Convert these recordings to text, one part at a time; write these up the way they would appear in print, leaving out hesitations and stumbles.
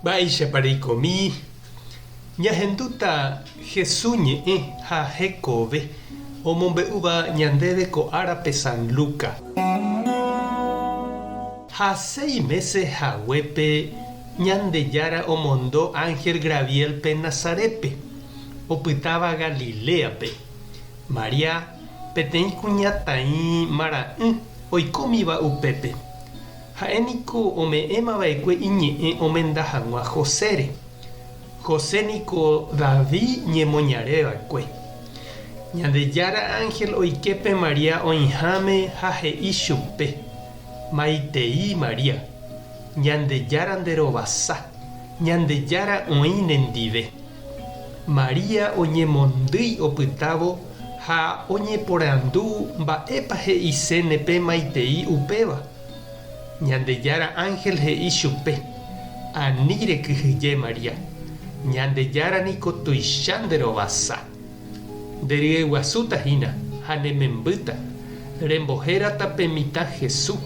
Mba'éichapa reikomi ñahendúta Hesu ñe'ẽ ha hekove omombe'úva ñandéve ko árape San Luca. Ha séi mése haguépe Ñandejára omondo ánhel Graviélpe Nazarétpe, opytáva Galiléape. María, peteĩ kuñataĩ mara'ỹ oikómiva upépe. Ha'e niko ome'ẽma va'ekue iñe'ẽ omenda hag̃ua Josére. José niko David ñemoñare va'ekue. Ñandejára ánhel oike pe María oĩháme ha he'i chupe, Maitei María, Ñandejára nde rovasa, Ñandejára oĩ nendive. María oñemondýi opytávo ha oñeporandu mba'épa he'iséne pe maitei upéva. Ñandejára ánhel he'i chupe, Ani rekyhyje, María, Ñandejára niko tuicha nde rovasa. Nde ryeguasúta hína ha ne membýta, rembohérata pe mitã Jesús.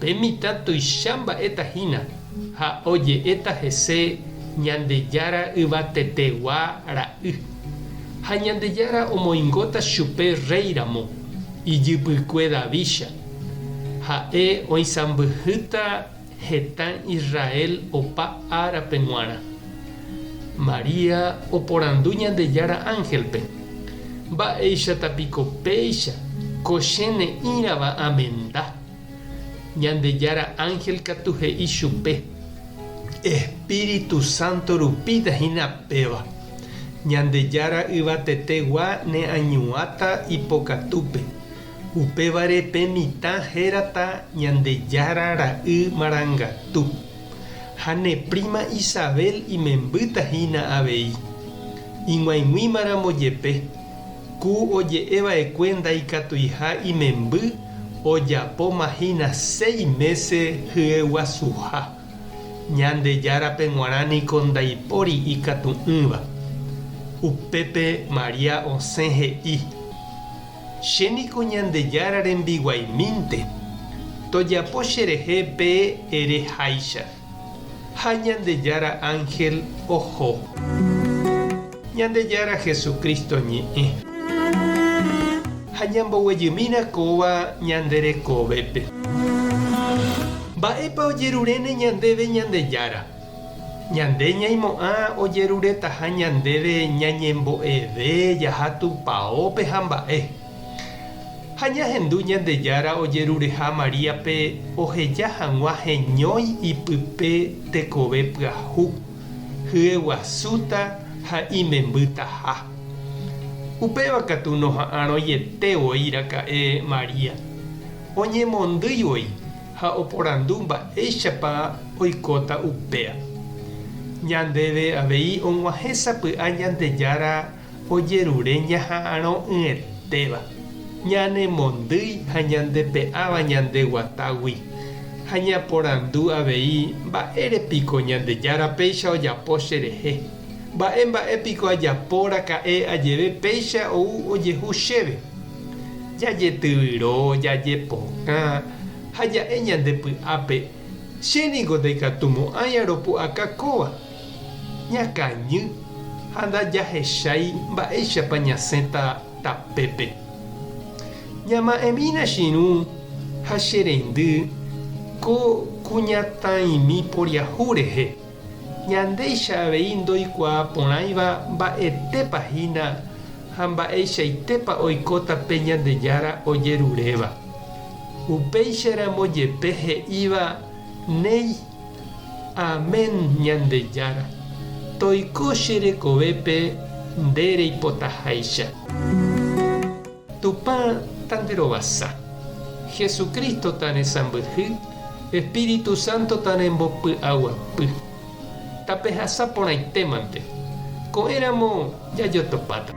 Pe mitã tuicha mba'éta hína ha oje'éta hese Ñandejára Yvatetegua Ra'y. Ha Ñandejára omoingóta chupe rréi ramo, ijypykue Davícha. Ha'e oisãmbyhýta hetã Israel opa árape g̃uarã. María oporandu Ñandejára ánhelpe, Mba'éichata piko péicha ko che ne'ĩrava amenda? Ñandejára ánhel katu he'i chupe, Espíritu Santo rupíta hína péva. Ñandejára yvatetegua neañuãta ipokatúpe. Upévare pe mitã hérata Ñandejára Ra'y Marangatu. Ha ne príma Isabel imembýta hína avei. Ig̃uaig̃uímaramo jepe, ku oje'e va'ekue ndaikatuiha imemby ojapóma hína séi mése hyeguasuha. Ñandejárape g̃uarã niko ndaipóri ikatu'ỹva. Upépe María osẽ he'i. Che niko Ñandejára rembiguaimínte, tojapo cherehe pe ere háicha. Ha Ñandejára ánhel oho. Ñandejára Jesucristo ñe'ẽ. Ha ñamboguejymína kóva ñande rekovépe. Mba'épa ojeruréne ñandéve Ñandejára? Ñande ñaimo'ã ojeruretaha ñandéve ñañembo'eve jaha tupaópe ha mba'e. Ha ñahendu Ñandejára ojerureha Maríape oheja hag̃ua heñói ipype tekove pyahu, hyeguasúta ha imembytaha. Upéva katu noha'arõiete voi raka'e María. Oñemondýi voi. Ha oporandu mba'éichapa oikóta upéa. Ñandéve avei og̃uahẽ sapy'a Ñandejára ojerure ñaha'arõ'ỹetéva, ñanemondýi ha ñandepe'áva ñande guatágui, ha ñaporandu avei mba'ére piko Ñandejára péicha ojapo cherehe, mba'e mba'e piko ajapo raka'e ajeve péicha ou ojehu chéve. Jajetyvyro, jajepokã ha ja'e ñande py'ápe, Che niko ndaikatumo'ãi aropu'aka kóva. Ñakañy ha ndajahechái mba'éichapa ñasẽta tapépe. Ñama'ẽmína che irũ ha che reindy ko kuñataĩmi poriahu rehe. Ñandéicha avei ndoikuaa porãiva mba'etépa hína ha mba'eichaitépa oikóta pe Ñandejára ojeruréva. Upéicharamo jepe he'íva néi, Amén Ñandejára, toiko che rekovépe nde reipotaháicha. Tupã tanderovasa. Jesucristo tanesãmbyhy, Espíritu Santo tanembopy'aguapy. Tapehasa porãitémante. Ko'ẽramo jajotopáta.